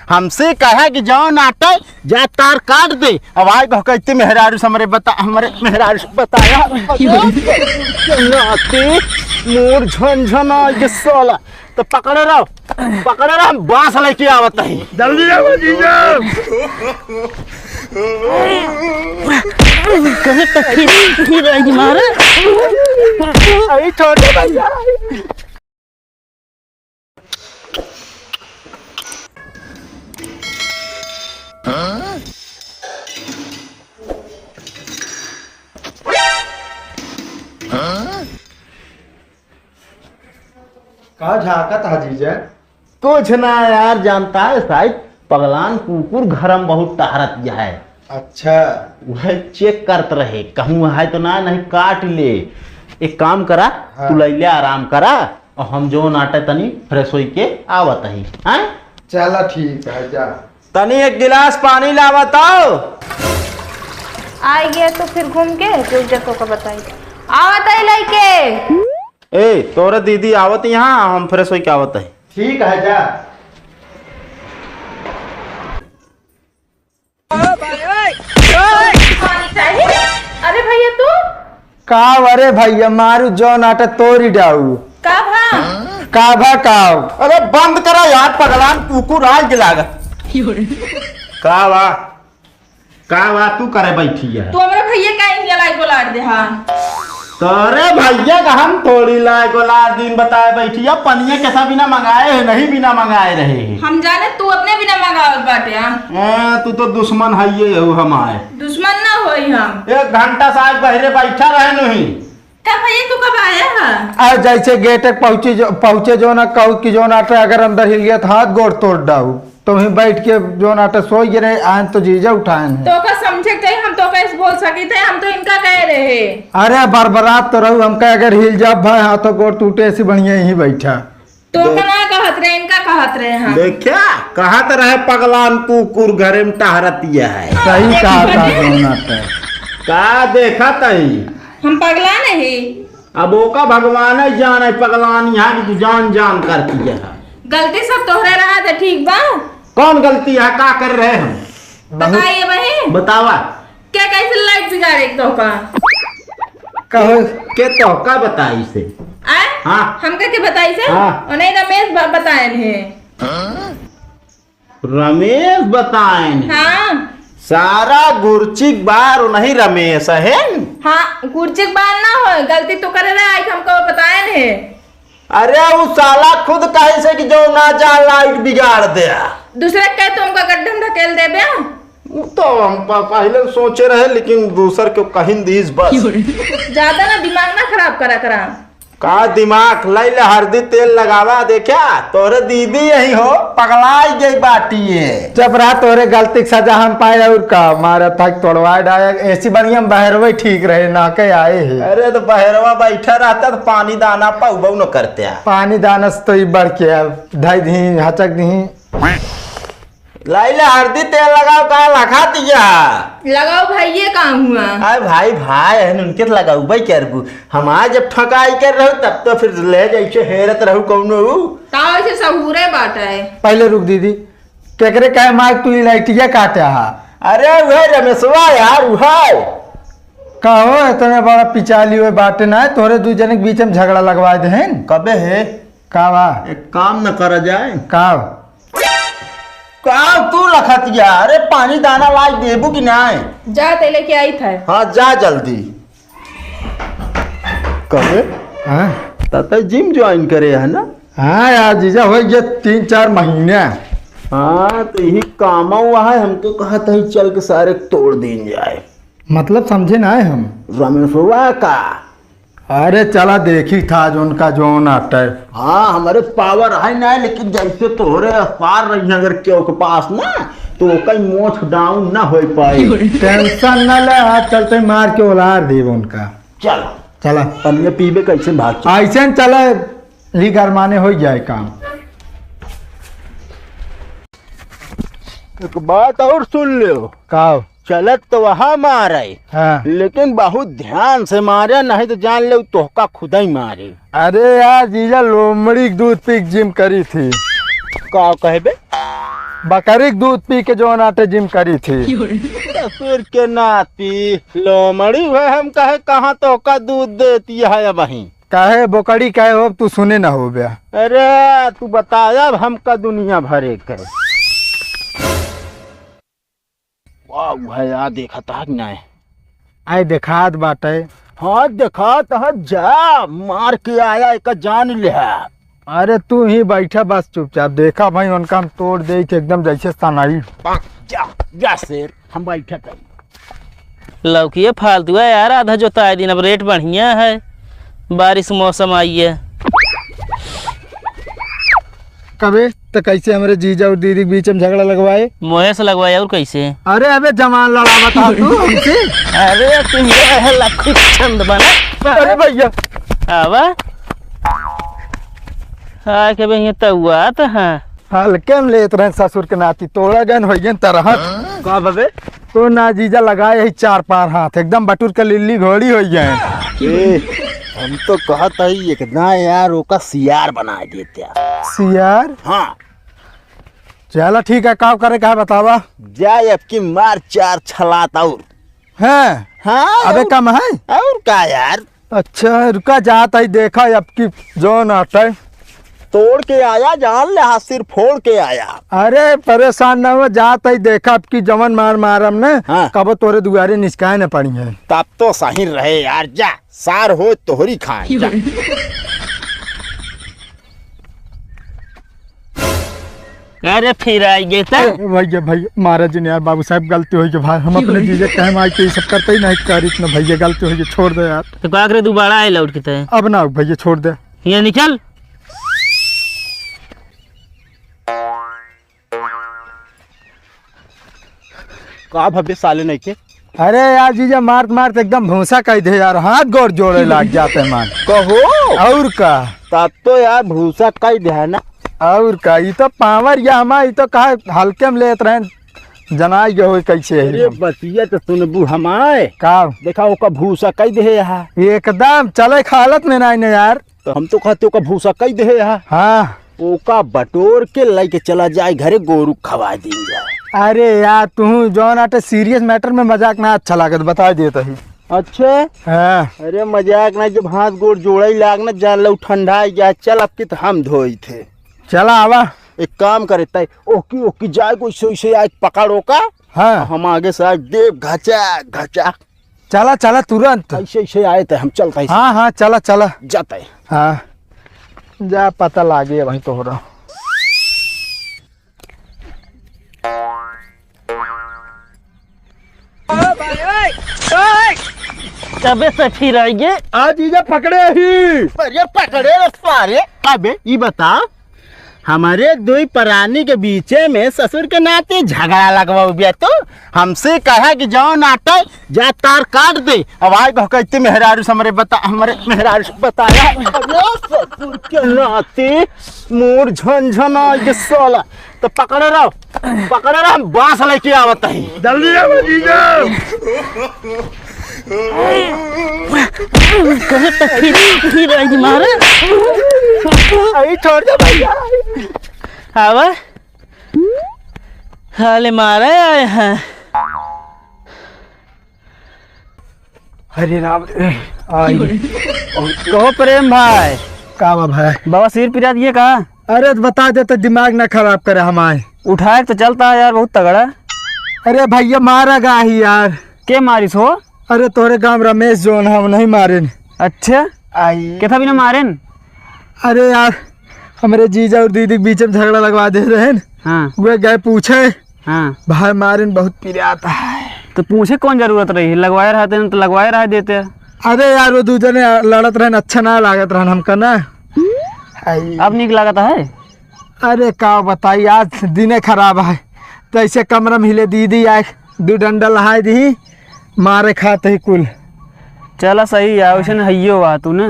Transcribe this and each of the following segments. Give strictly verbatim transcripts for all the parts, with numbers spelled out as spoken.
हमसे कहा कि जौन आटे जा तार काट दे। अब आए कहो कहते मेहरारू से हमरे बता, हमरे मेहरारू से बताया। नाती मोर झन झन आए के साला। तो पकड़े रहो, पकड़े रहो, हम बांस लेके आवत ही। जल्दी आओ जीजा। कहे तो फिर, फिर आई मारे। अरे छोटे भैया। का झांकत हा जीजा? कुछ ना यार, जानता है शायद पगलान कुकुर घर में बहुत टहरत है। अच्छा। वह चेक करत रहे, कहूँ है तो ना, नहीं काट ले। एक काम करा, हाँ। तू लैले आराम करा, और हम जौन आटे तनी फ्रेश होई के आवत ही, हाँ? चला ठीक है, जा। तनी एक गिलास पानी लावत आओ। आ गया तो फिर घूम के रुक जा, तोका बताई। आवत ही लइके। ए, तोरे दीदी आवत यहाँ, हम फ्रेश होई के आवत ही। ठीक है, जा। अरे भैया तू? काव, अरे भैया, मारू जौन आटा तोरी डाऊ। का भा? का भा काव? अरे बंद करा यार, पगलान कुकुर आग लागत। का बा? का बा तू करे बैठी है? तू हमरा भैया का इंडिया लाई बोलाड़ दे हा। तोरे भैया का हम थोड़ी लाई बोलाड़ दिन बताए बैठी है, पनिया कैसा बिना मंगाए है, नहीं बिना मंगाए रहे हैं। हम जाने तू अपने बिना मंगावत बाटे, हाँ? ए, तू तो दुश्मन है ये हो हमारे। दुश्मन ना होई हम। एक घंटा से आज बहरे बैठा रहे नहीं। का भैया तू कब आया है? आ जैसे गेट तक पहुँचे जो, पहुँचे जो ना कहू कि जो ना अगर अंदर हिल गया तो हाथ गोड़ तोड़ डाऊ। तो वहीं बैठ के जो ना सोई गिरे, आन तो जीजा उठाए हैं। तो का समझे के चाहिए, हम तो का ऐसे बोल सकी थे, हम तो इनका कह रहे। अरे बरबरात तो रहू, हमका अगर हिल जाब भाई हाथों गोड़ टूटे ऐसी बढ़िया यहीं बैठा। तो देख- का ना कहत रहे, इनका कहत रहे हम। देखा, कहत रहे पगलान कुकुर घरे में टहरतिया है। सही कहा था दोनों पे। का देखत ही? हम पगला नहीं। अब ओका भगवान है जाने पगलान यहाँ की तू जान जान करती है। गलती सब तोहरे रहा थे, ठीक बा? कौन गलती है, का कर रहे हम? बताइए बहिन। बतावा। क्या कैसे लाइट बिगाड़े एक तो का? कहो। के तो का बताई से? आय? हाँ। हमका के बताई से? हाँ। और नहीं रमेश ब-, बताएन है। रमेश बताएन है? हाँ। सारा गुरचिक बार नहीं रमेश है? हाँ, गुरचिक बार ना हो, गलती तो करे रहे, आज हमका वो बताएन है। अरे उ साला खुद कहे से कि जो ना जा लाइट बिगाड़ दे। दूसरे के तुमका गड्ढे में ढकेल देबे। उ तो हम प-, पहले सोचे रहे, लेकिन दूसर के कहिन दीस बस। ज्यादा ना दिमाग ना खराब करा करा। का दिमाग? लैले हरदी तेल लगावा, देखा तोरे दीदी यही हो, पगलाई गई बाटी ये। चुप रहा, तोरे गलती के सजा हम पाए और का? मारा था कि तोड़वाए डाया, ऐसी बढ़िया हम बहरवे ठीक रहे ना के आए है। अरे तो बहरवा बैठा रहता तो पानी दाना पाउबो न करते। पानी दाना से तो ई बढ़ के अब धई दी, हचक दी। लाइला हरदी तेल लगाओ, का लखा दिया? लगाओ भाई, ये काम हुआ। अरे भाई, भाई है, उनके तो लगाओ भाई, क्या रबू? हम आज जब ठकाई कर रहे हो, तब तो फिर ले जाइके हेरत रहू कौनो। का ऐसे सहूरे बाटा है? पहले रुक दीदी, केकरे कहे मार तू ई लाइटिया काटे हा? अरे वह रमेशवा यार, वह। का हो, इतने बड़ा पिचाली हुए बाटे ना, तोहरे दू जने के बीच में झगड़ा लगवा दे हैं। कबे है? का बा? एक काम न करा जाए? का? का तू लखतिया? अरे पानी दाना लाई देबू कि नाय? जा ते लेके आई था। हाँ, जा जल्दी। कबे? हाँ? ताता जिम ज्वाइन करे है ना? हाँ यार जीजा, हो गया तीन चार महीने। हाँ, तो यही काम हुआ है, हमको कहा था चल के सारे तोड़ दीन जाए। मतलब समझे ना है हम। रमेशवा का? अरे चला देखी था जो उनका जो नाटक। हाँ, हमारे पावर है ना, लेकिन जैसे तोहरे पार रही अगर केहू के पास ना, तो ओकर मोछ डाउन ना हो पाए। टेंशन ना ले, आज चलते मार के उलार देब उनका। चला। चला। पनिया पीबे कैसे भाग चल। ऐसे न चला, ली गरमाने हो जाए काम। एक बात और सुन लो। का? चलत तो वहाँ मारे, हाँ। लेकिन बहुत ध्यान से मारे, नहीं तो जान ले तोहका खुदा ही मारे। अरे यार जीजा, लोमड़ी के दूध पी के जिम करी थी। का कहबे? बकरी के दूध पी के जौन आटे जिम करी थी। ससुर के नाती लोमड़ी हुए हम कहे कहाँ तोका दूध देती है अबहीं। काहे बोकड़ी काहे हो, तू सुने ना हो बे। अरे तू बताया अब हमका दुनिया भरे के। वाह, है यार, देखा था कि नहीं? आए देखात बाटे। हाँ, देखात है, जा, मार के आया, एक जान ले। अरे तू ही बैठा बस चुपचाप, देखा भाई उनका हम तोड़ दे थे एकदम जैसे सनई। जा, जा शेर, हम बैठा कहीं। लौकिए फालतू है यार, आधा जोताए दिन, अब रेट बढ़िया है, बारिश मौसम आई है। कबे त कैसे हमरे जीजा और दीदी के बीच में झगड़ा लगवाए? मोहे से लगवाए और कैसे? अरे अबे जवान लड़ा बता तू हमसे। अरे तू ये है लखू चंद बना। अरे भैया। आवा। आके बे ये तउआ त हाँ। हल्के में लेत रहे ससुर के नाती, तोड़ा गन होइगन तरह। का बबे? तो ना जीजा लगाए ही चार पार हाथ, एकदम बटुर के लिल्ली घोड़ी होइगन। ए, हम तो कहत हई एकदम यार ओका सियार बनाए देते। सियार? हाँ। चला ठीक है, का करे का है बतावा। जा अब की मार चार छलात और। हैं? हाँ, अबे और कम है? और का यार? अच्छा, रुका जात है, देखा अब की जौन आटे। तोड़ के आया, जान ले, हाथ सिर फोड़ के आया। अरे, परेशान ना हो, जात है, देखा अब की जवन मार मारम ने, हाँ। कबो तोरे दुआरे निचकाए न पड़ी है। तब तो सही रहे यार, जा, सार हो तोहरी खान, जा। अरे फिर आई गए त। ए, भैया, भैया, मारा जिन यार, बाबू साहब, गलती होई गई भाई, हम अपने जीजे के कहे में आई के ये सब करते ही नहीं करी, इतना भैया, गलती होई गई, छोड़ दे यार। तो का करे, दोबारा आए लौट के तय। अब ना भैया, छोड़ दे। ये निकल। का भव्य साले नहीं के? अरे यार जीजा, मारत मारत एकदम भूसा कह दे यार, हाथ गोड़ जोड़े लाग जाते मान। कहो। और का? तब तो यार भूसा कह दे है ना। और का, ई तो पावर या हमार, ई तो कहा हल्के में लेत रहे, जनाई गए होई कैसे है अरे हम। बतिया तो सुनबू हमार। का? देखा ओका भूसा कह दे है यहाँ। एकदम चले के हालत में नहीं ने यार। तो हम तो कहते ओका भूसा कह दे है यहाँ। हाँ। ओका बटोर के लेके चला जाए घरे, गोरू खवा दीन जाए। अरे यार, तू जौन आटे serious matter में मजाक ना अच्छा लागत, बता देत ही। अच्छा? हाँ। अरे मजाक ना, जब हाथ गोड़ जोड़े ही लाग ना, जान लो ठंडा ही गया। चल अब की तो हम धोई थे। चला आवा। एक काम करे तय, ओकी ओकी जाए कोई सोई से आए पकड़ ओका। हाँ। हम आगे से आए देव घचा घचा। चला, चला, तुरंत। ऐसे, ऐसे आए थे, हम चलते हैं। हाँ, हाँ, चला, चला। जाते हैं। हाँ, जा, पता लागे वहीं तोहरा। तबे से फिर आइए। आज इजा पकड़े ही। अरे पकड़े रे सारे। अबे, ई बता, हमारे दुई परानी के बीचे में ससुर के नाते झगड़ा लगवाऊ बिया तू। हमसे कहा कि जौन आटे जा तार काट दे। अब आए कह कहते मेहरारू से हमरे बता, हमरे मेहरारू से बताया। अरे ससुर के नाते मोर झनझना ये साला। तो पकड़े रहो, पकड़े रहो, हम बांस लेके आवत ही। जल्दी आओ जीजा। कहे तो फिर, फिर आई मारे। अरे छोड़ दे भैया। आवा। हाले मारे आए हैं। हरे राम, ए, आई। कहो प्रेम भाई। का बा भाई? बाबा सिर पिरात ये का? अरे तो बता दे तो दिमाग ना खराब करे हमारे। उठाए तो चलता है यार, बहुत तगड़ा। अरे भैया मारा गा ही यार। के मारिस हो? अरे तोरे गांव रमेश जौन है, नहीं मारे। अच्छा? आई। के था बिना मारे? अरे यार, हमरे जीजा और दीदी के बीच में झगड़ा लगवा दे रहे हैं। हाँ। वे गए पूछे। हाँ। भाई मारिन बहुत पिरात है। तो पूछे कौन जरूरत रही? लगवाए रहते न तो लगवाए रह देते। अरे यार, वो दू जने लड़त रहन, अच्छा ना लागत रहन हमका ना। आई। अब नीक लागत है? अरे का बताई, आज दिने खराब है। तो ऐसे कमरा में हिले दीदी आए, दू डंडा लहाए दी, मारे खाते ही कुल। चला सही है, वैसे न हइयो बा तू ना।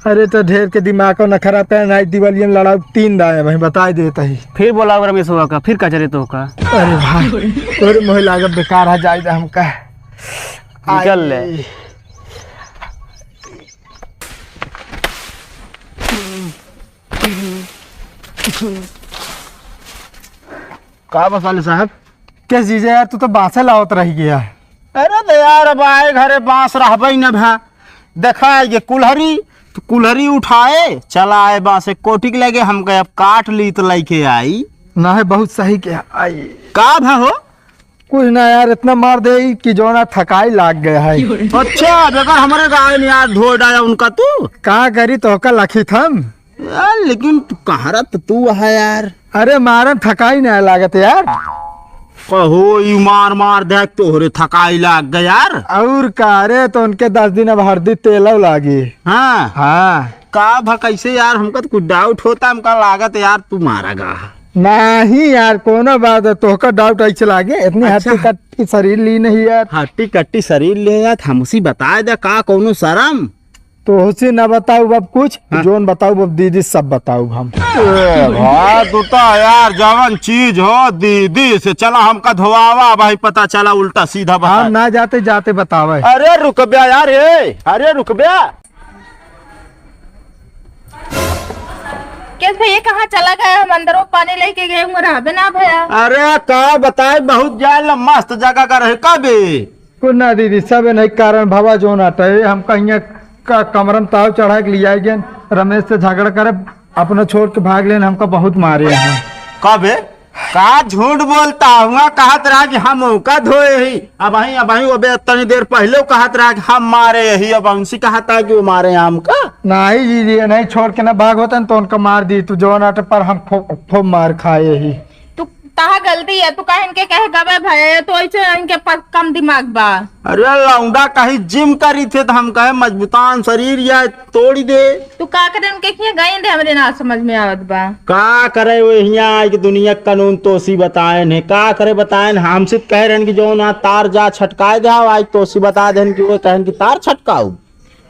अरे तो ढेर के दिमाग न खराब करे, नाइट दिवालियन लड़ाऊ तीन दाए भाई, बताए देता ही। फिर बोलाओ रमेशवा का, फिर कचरे तो का। अरे भाई, तोरे मोहे लागत बेकार है, जाए दे हमका। निकल ले। आई। का बा साले साहब? के जीजा यार, तू तो बांसे लावत रह गया। अरे तो यार, अब आए घरे बांस रहबे न भा। देखा ये कुल्हरी, तो कुल्हरी उठाए, चला आए बांसे कोटी के लगे, हमके अब काट ली तो लइके आई। ना है, बहुत सही किहा। आई। का भा हो? कुछ ना यार, इतना मार देइ कि जौन आ थकाई लाग गया है। अच्छा, बेकार हमरे गाय में यार धो डाया उनका तू। का करी, तोहका लखी थम। यार, लेकिन तू कहाँ रहत तू है यार? अरे मारन थकाई ना लागत यार। कहो, ई मार मार देख तोहरे थकाई लाग गया यार। और का रे, तो उनके दस दिन अब हरदी तेलौ लागी। हाँ। हाँ। का भा कैसे यार, हमका तो कुछ doubt होता, हमका लागत यार तू मारा गा। नहीं यार, कोनो बात है, तोहका doubt ऐसे लागे, इतनी अच्छा। हट्टी कट्टी शरीर ली नहीं यार। हट्टी कट्टी शरीर ले यार, हमसे बताए दे का कोनो शरम? तोहसे ना बताऊ अब कुछ, हाँ। जौन बताऊ अब दीदी सब बताऊ हम। ए भाई, तू तो यार जवन चीज हो दीदी से, चला हमका धोआवा भाई, पता चला उल्टा सीधा बता। हम ना जाते जाते बतावे। अरे रुक बे यार, ए, अरे रुक बे। केस भैया कहाँ चला गया? हम अंदरो पानी लेके गए हुए, रहबे ना भैया। अरे का बताए, बहुत जाए ला मस्त जगह का रहे। कबे? कुछ ना दीदी, सब नहीं कारण भवा जौन आटा है, हम कहीं का कमरम ताव चढ़ा के लिया गए, रमेश से झगड़ा करे, अपना छोड़ के भाग लेन, हमका बहुत मारे हैं। कबे? का झूठ बोलता हुआ, कहत रहा कि हम ओका धोए ही। अबहीं, अबहीं वो बे तनी देर पहले कहत रहा कि हम मारे ही, अब उनसे कहता कि वो मारे हमका। नहीं जी, जी, नहीं छोड़ के ना भाग होतन तो उनका मार दी। तू जौन आटे पर हम खूब, खूब मार खाए ही। तू तहा गलती है, तू काहे इनके कहे गबे भये, तो ऐसे इनके पास कम दिमाग बा। अरे लौंडा कहीं gym करी थे तो हम कहे मजबूतान शरीर या तोड़ी दे। तू का करे उनके किए गए दे, हमरे ना समझ में आवत बा। का करे वो हियाँ आए के दुनिया के कानून तोसी बताएन है, का करे बताएन, हमसे तो कहे रहन कि जौन आ तार जा छटकाए दे, आज तोसी बता देन कि वो कहन कि तार छटकाऊ।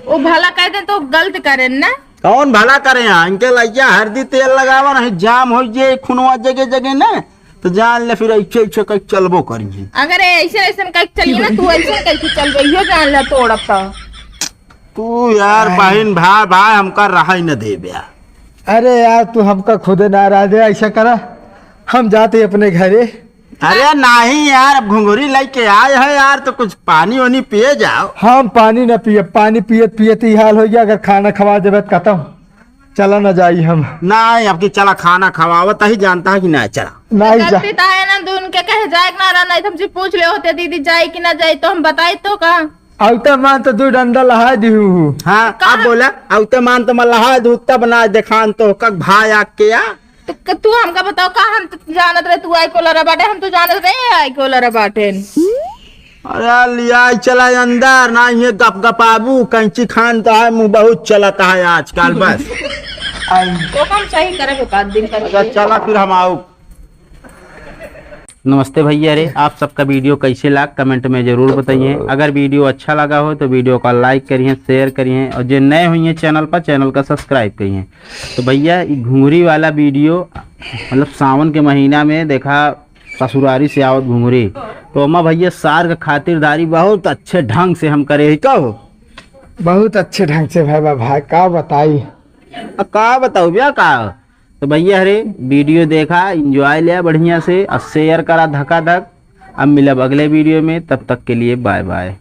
वो भला कह दे तो गलत करेन ना। कौन भला करे यहाँ? इनके लइका हरदी तेल लगावा, नहीं जाम हो जाए खूनवा जगह जगह ना, तो जान ले फिर ऐसे ऐसे कहीं चलबो करिए। अगर ऐसे ऐसे कहीं चलिए ना, तू ऐसे कहीं चलबे, यो जान ले तोड़ब तो। तू यार अरे। बहन भाई, भाई हमका रहा ही न देबे। अरे यार, तू हमका खुदे नाराज है, ऐसा करा, हम जाते अपने घरे। अरे नहीं यार, अब घुंघरी लेके आए हैं यार, तो कुछ पानी वानी पिए जाओ। हम पानी न पिए, पानी पियत पियत ही हाल हो गया। अगर खाना खवा देबे तो खत्म, चला न जाई हम। नहीं, अब की चला खाना खवावत ही जानता है कि नहीं, चला। नहीं जा। गलती तो है ना, दून के कहे जाए कि ना रहा, नहीं तो हमसे पूछ ले होते दीदी जाए कि ना जाए, तो हम बताए तो का। औते मान तो दू डंडा लहाय दिहू। हाँ, का? अब बोला, औते मान तो मैं लहाय दू, तब ना देखान तो कक भाई आके आ। तो क-, तू हमका बताओ, का हम त-, जानत रहे तू आई कोलरा बाटे, हम तो जानत रहे आई कोलरा बाटे। अरे लिया चला अंदर, ना ये गप गपाबू, कैंची खान तो है, मुंह बहुत चलता है आजकल बस। आई। तो हम सही करे बता दिन कर। अच्छा चला फिर हम आओ। नमस्ते भैया रे, आप सबका video कैसे लाग comment में जरूर बताइए। अगर video अच्छा लगा हो तो video का like करिए, share करिए और जो नए हुई हैं channel पर, channel का subscribe करिए। तो भैया, ई घुंघरी वाला video, मतलब सावन के महीना में देखा ससुरारी से आवत घुंघरी, तो ओमा भैया सार के खातिरदारी बहुत अच्छे ढंग से हम करे ही। कहो? बहुत अच्छे ढंग से भाई, बा भाई, का बताई? अब का बताऊ भैया का? तो भैया रे, video देखा, enjoy लिया बढ़िया से, और share करा धकाधक। अब मिलब अगले video में, तब तक के लिए bye bye।